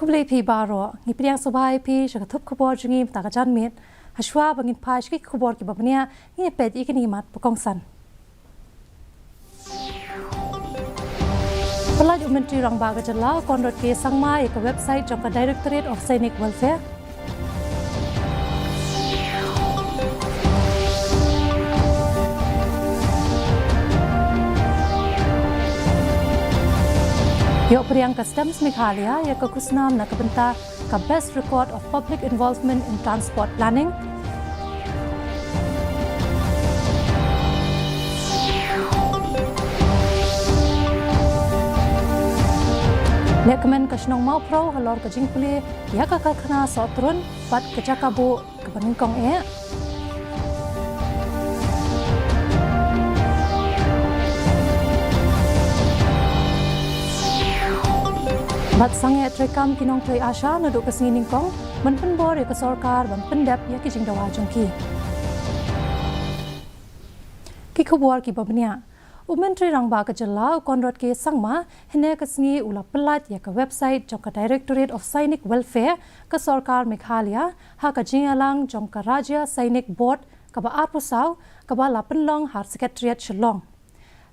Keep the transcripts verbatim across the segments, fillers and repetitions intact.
Khublei phi baroh, ngi pdiang sngewbha ïa phi sha ka thup khubor jong ngi mynta ka janmiet. Hashwa ba ngin phai sha ki khubor kiba bniah, ngin ïa peit ïa kine ki mat ba kongsan. Pyllait u Myntri Rangbah ka jylla Conrad K Sangma ïa ka website jong ka Directorate of Sainik Welfare. Ïoh pdiang ka STEMS Meghalaya ïa ka khusnam na ka bynta ka Best Record of Public Involvement in Transport Planning. Lehkmen ka shnong Mawphrew halor ka jingplie ïa ka karkhana sohtrun bad ka jaka buh kaba nyngkong eh. Bad sangeh treikam ki nongtrei ASHA naduh ka sngi nyngkong ban pynbor ïa ka sorkar ban pyndep ïa ki jingdawa jong ki. Ki khubor kiba bniah. U Myntri Rangbah ka jylla u Conrad K Sangma hynne ka sngi u la pyllait ïa ka website jong ka Directorate of Sainik Welfare ka sorkar Meghalaya ha ka jingïalang jong ka Rajya Sainik Board kaba arphew saw kaba la pynlong ha Secretariat Shillong.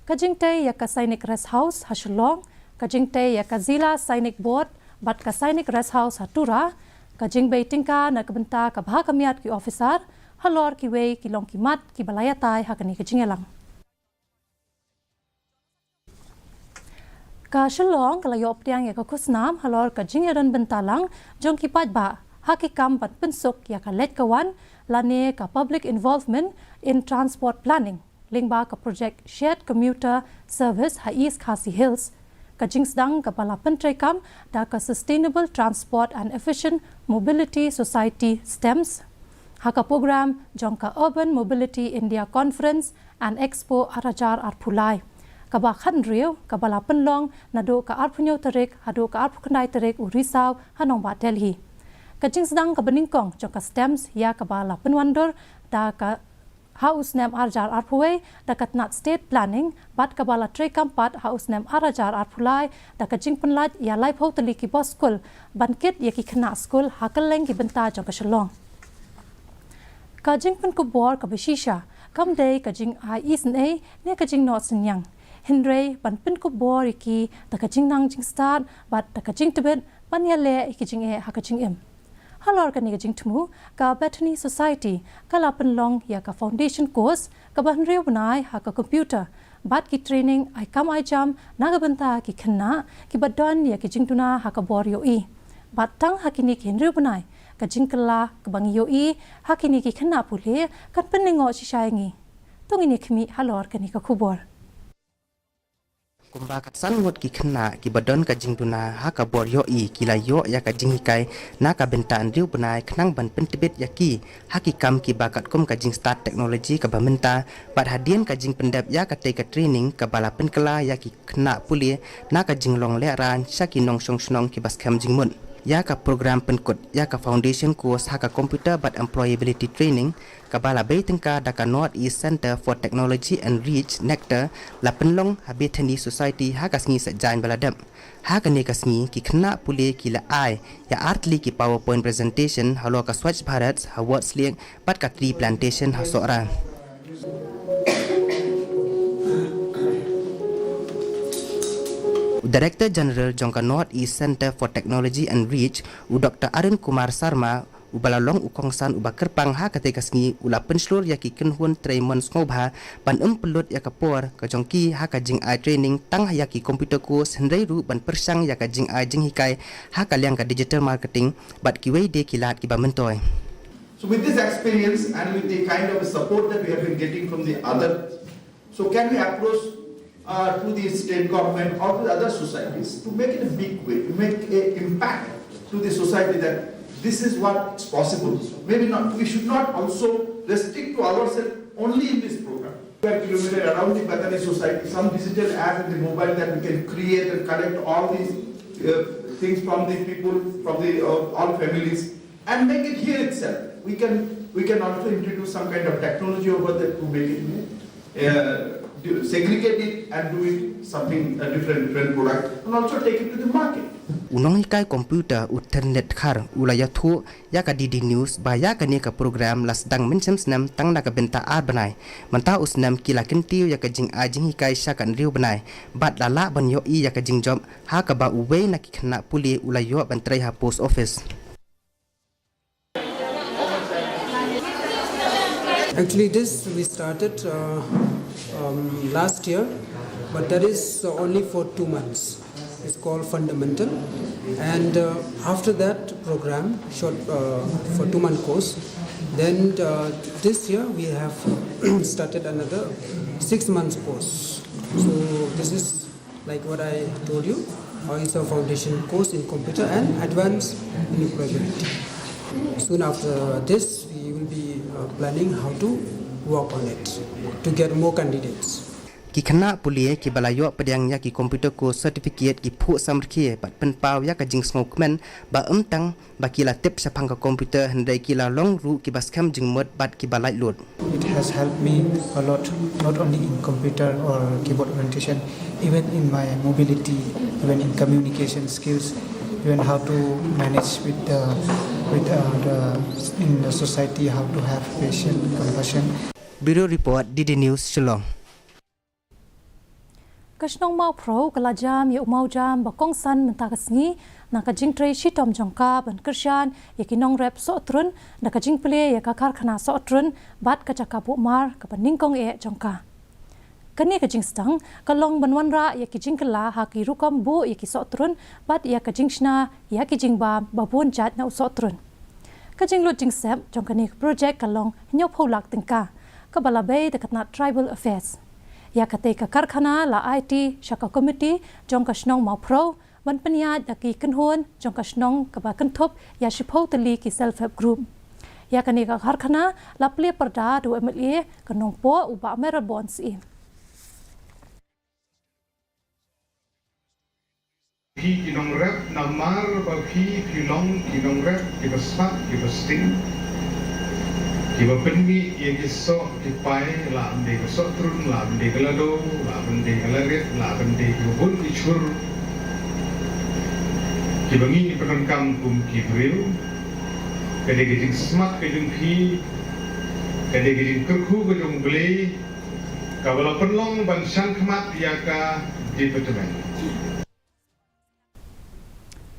Ka jingtei ïa ka Sainik Rest House ha Shillong, ka jingtei ïa ka Zilla Sainik Board bad ka Sainik Rest House ha Tura, ka jingbei tyngka na ka bynta ka bha ka miat ki officer, halor kiwei ki long ki mat kiba la ïatai ha kane ka jingïalang. Ka Shillong ka la ïoh pdiang ïa ka khusnam halor ka jingïadon bynta lang jong ki paidbah ha ki kam ban pynsuk ïa ka leit ka wan lane ka public involvement in transport planning lyngba ka project Shared Commuter Service ha East Khasi Hills. Ka jingsdang kaba la pyntreikam da ka Sustainable Transport and Efficient Mobility Society, STEMS, ha ka program jong ka Urban Mobility India Conference and Expo ar hajar arphew lai, kaba khathynriew, kaba la pynlong naduh ka arphew hynñiew tarik haduh ka arphew khyndai tarik u Risaw ha nongbah Delhi. Ka jingsdang kaba nyngkong jong ka STEMS ïa kaba la pynwandur da ka ha u snem ar hajar arphew wei da ka tnat State Planning bad kaba la treikam pat ha u snem ar hajar arphew lai da ka jingpynlait ïa laiphew tylli ki bos skul ban kit ïa ki khynnah skul ha kylleng ki bynta jong ka Shillong. Ka jingpynkup bor kaba shisha kam dei ka jingai isynei ne ka jingnoh synñiang, hynrei ban pynkup bor ïa ki da ka jingnang jingstad bad da ka jingtbit ban ïaleh ïa ki jingeh ha ka jingim. Halor kane ka jingthmu, ka Bethany Society ka la pynlong ïa ka foundation course kaba hynriew bnai ha ka computer bad ki training ai kam ai jam na ka bynta ki khynnah kiba don ïa ki jingduna ha ka bor ïohi. Bad tang ha kine ki hynriew bnai, ka jingkylla kaba ngi ïohi ha kine ki khynnah pule kan pynlyngngoh shisha ïa ngi. To ngin ïa khmih halor kane ka khubor. Kumba ka san ngut ki khynnah kiba don ka jingduna ha ka bor ïohi ki la ïoh ïa ka jinghikai na ka bynta hynriew bnai khnang ban pyntbit ïa ki ha ki kam kiba katkum ka jingstad technology kaba mynta, bad hadien ka jingpyndep ïa katei ka training kaba la pynkylla ïa ki khynnah pule na ka jinglong lehraiñ sha ki nongshong shnong kiba skhem jingmut. Ïa ka program pynkut ïa ka foundation course ha ka computer bad employability training kaba la bei tyngka da ka North East Centre for Technology and Reach, NECTAR, la pynlong ha Bethany Society ha ka sngi Saitjaiñ ba la dep. Ha kane ka sngi ki khynnah pule ki la ai ïa artylli ki PowerPoint presentation halor ka Swachh Bharat ha Ward's Lake bad ka tree plantation ha Sohra. U Director General jong ka North East Centre for Technology and Reach, u Doctor Arun Kumar Sharma, uba la long u kongsan uba kyrpang ha katei ka sngi, u la pynshlur ïa ki kynhun trei mon sngewbha ban ym pynlut ïa ka por ka jong ki ha ka jingai training tang ïa ki computer course, hynrei ruh ban pyrshang ïa ka jingai jinghikai ha ka liang ka digital marketing bad kiwei de ki lad kiba myntoi. So with this experience and with the kind of support that we have been getting from the other, so can we approach uh, to the state government or to the other societies to make it a big way, to make an impact to the society that this is what's possible. Maybe not, we should not also restrict to ourselves only in this program. Square kilometer around the Bethany Society, some digital app in the mobile that we can create and collect all these uh, things from the people, from the uh, all families, and make it here itself. We can we can also introduce some kind of technology over there to make it uh, segregate it and do it something, a different, different product, and also take it to the market. U nonghikai computer u Thernet Khar u la ïathuh ïa ka D D News ba ïa kane ka program la sdang mynshem snem tang na ka bynta ar bnai. Mynta u snem ki la kyntiew ïa ka jingai jinghikai sha ka hynriew bnai bad la lah ban ïohi ïa ka jingjop ha kaba uwei na ki khynnah pule u la ïoh ban trei ha post office. Actually, this we started uh, um, last year, but that is uh, only for two months. It's called Fundamental. And uh, after that program, short uh, for two month course, then uh, this year we have started another six months course. So this is like what I told you, uh, it's a foundation course in computer and advanced in employability. Soon after this, we will be uh, planning how to work on it to get more candidates. Ki khynnah pule kiba la ïoh pdiang ïa ki computer course certificate ki phuh samrkhie bad pynpaw ïa ka jingsngewkmen ba ym tang ba ki la tip shaphang ka computer hynrei ki la long ruh kiba skhem jingmut bad kiba laitluid. It has helped me a lot, not only in computer or keyboard orientation, even in my mobility, even in communication skills, even how to manage with the with uh, the in the society, how to have patience, compassion. Bureau Report, D D News, Shillong. Ka shnong Mawphro ka la jam ïa u mawjam ba kongsan mynta ka sngi na ka jingtrei shitom jong ka ban kyrshan ïa ki nongrep sohtrun da ka jingplie ïa ka karkhana sohtrun bad ka jaka buhmar kaba nyngkong eh jong ka. Kane ka jingsdang ka long ban wanrah ïa ki jingkylla ha ki rukom buh ïa ki sohtrun bad ïa ka jingshna ïa ki jingbam ba bun jait na u sohtrun. Ka jinglut jingsep jong kane ka projek ka long hynñiewphew lak tyngka kaba la bei da ka tnat Tribal Affairs. Ïa katei ka karkhana la aiti sha ka komiti jong ka shnong Mawphro ban pynïaid da ki kynhun jong ka shnong kaba kynthup ïa shiphew tylli ki self help group. Ïa kane ka karkhana la plie pyrda da u M L A ka Nongpoh u Bah Mayral Born Syiem. Phi ki nongrep namar ba phi phi long ki nongrep kiba smat kiba sting, kiba pynmih ïa ki soh ki pai, lah ban dei ka sohtrun, lah ban dei ka lado, lah ban dei ka larit, lah ban dei kiba bun ki chur kiba ngi pyndonkam kum ki briew. Ka dei ka jingsmat ka jong phi, ka dei ka jingkyrkhu ka jong U Blei kaba la pynlong ban shang khmat ïa ka department.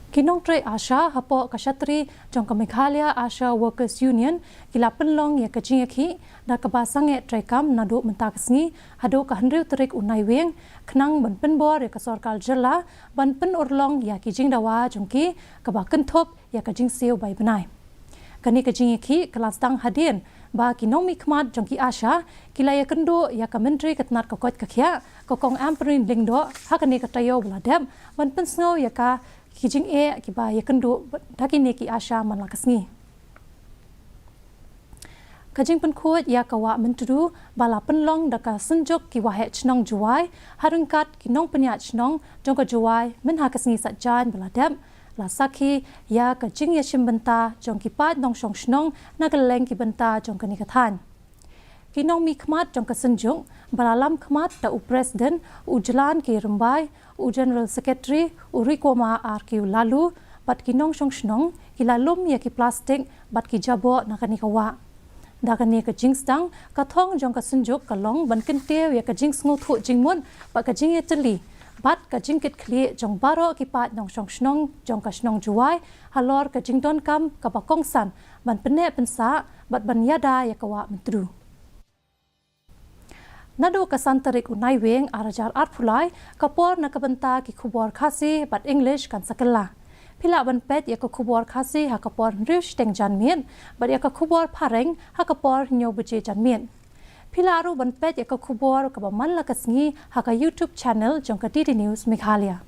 Ki nongtrei ASHA hapoh ka shatri jong ka Meghalaya ASHA Workers Union ki la pynlong ïa ka jingïakhih da kaba sangeh treikam naduh mynta ka sngi haduh ka hynriew tarik u Naiwieng khnang ban pynbor ïa ka sorkar jylla ban pynurlong ïa ki jingdawa jong ki kaba kynthup ïa ka jingsiew bai bnai. Kane ka jingïakhih ka la sdang hadien ba ki nongmihkhmat jong ki ASHA ki la ïakynduh ïa ka Myntri ka tnat ka koit ka khiah ka Kong Ampareen Lyngdoh ha kane ka taïew ba la dep ban pynsngew ïa ka ki jingeh kiba ïakynduh da kine ki ASHA man la ka sngi. Ka jingpynkhuid ïa ka Wah Myntdu ba la pynlong da ka Synjuk ki Waheh Chnong Jowai ha ryngkat ki nongpynïaid shnong jong ka Jowai mynha ka sngi Saitjaiñ ba la dep la sakhi ïa ka jingïashim bynta jong ki paid nongshong shnong na kylleng ki bynta jong kane ka thaiñ. Ki nongmihkhmat jong ka Synjuk ba la lam khmat da u President u Jlan K Rymbai, u General Secretary u Rikoma R Q Laloo bad ki nongshong shnong ki la lum ïa ki plastik bad ki jaboh na kane ka wah. Da kane ka jingsdang ka thong jong ka Synjuk ka long ban kyntiew ïa ka jingsngewthuh jingmut bad ka jingïatylli bad ka jingkitkhlieh jong baroh ki paid nongshong shnong jong ka shnong Jowai halor ka jingdonkam kaba kongsan ban pynneh pynsah bad ban ïada ïa ka Wah Myntdu. Naduh ka san tarik u Naiwieng ar hajar arphew lai ka por na ka bynta ki khubor Khasi bad English kan sa kylla. Phi lah ban peit ïa ka khubor Khasi ha ka por hynriew shiteng janmiet bad ïa ka khubor Phareng ha ka por hynñiew baje janmiet. Phi lah ruh ban peit ïa ka khubor kaba man la ka sngi ha ka YouTube channel jong ka D D News Meghalaya.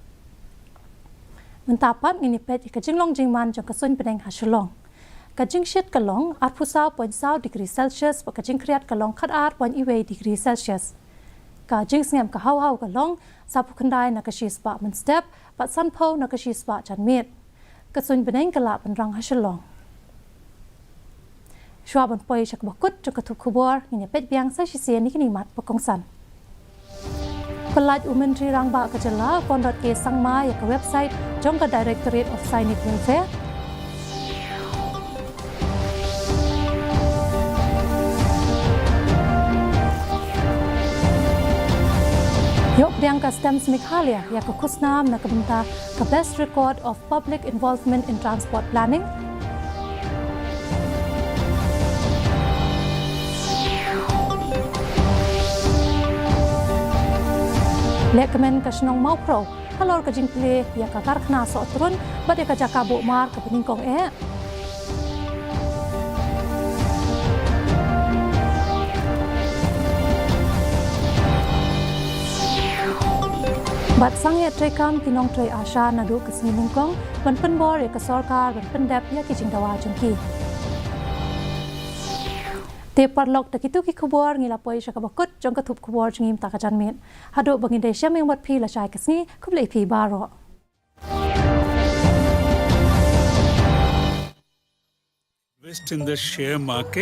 Mynta pat ngin ïa peit ïa ka jinglong jingman jong ka suiñ bneng ha Shillong. Ka jingshit ka long arphew saw point saw degree Celsius bad ka jingkhriat ka long khatar point wei degree Celsius. Ka jingsngem ka haw haw ka long sawphew khyndai na ka shispah mynstep bad sanphew na ka shispah janmiet. Ka suiñ bneng ka lah pynrang ha Shillong. Shuwa ban poi sha kaba kut jong ka thup khubor ngin ïa peit biang sa shisien ïa kine ki mat ba kongsan. Pyllait u Myntri Rangbah ka jylla Conrad K Sangma ïa ka website jong ka Directorate of Sainik Welfare. Ïoh pdiang ka STEMS Meghalaya ïa ka khusnam na ka bynta ka Best Record of Public Involvement in Transport Planning. Lehkmen ka shnong Mawphrew halor ka jingplie ïa ka karkhana sohtrun bad ïa ka jaka buh mar kaba nyngkong eh. Bad sangeh treikam ki nongtrei ASHA naduh ka sngi nyngkong ban pynbor ïa ka sorkar ban pyndep ïa ki jingdawa jong ki. Te paralok, da kitu ki khubor ngi la poi sha kaba kut jong ka thup khubor jong ngi mynta ka janmiet. Haduh ba ngin da ïashem ïa u mat phi lashai ka sngi, khublei phi baroh. Invest in the share market.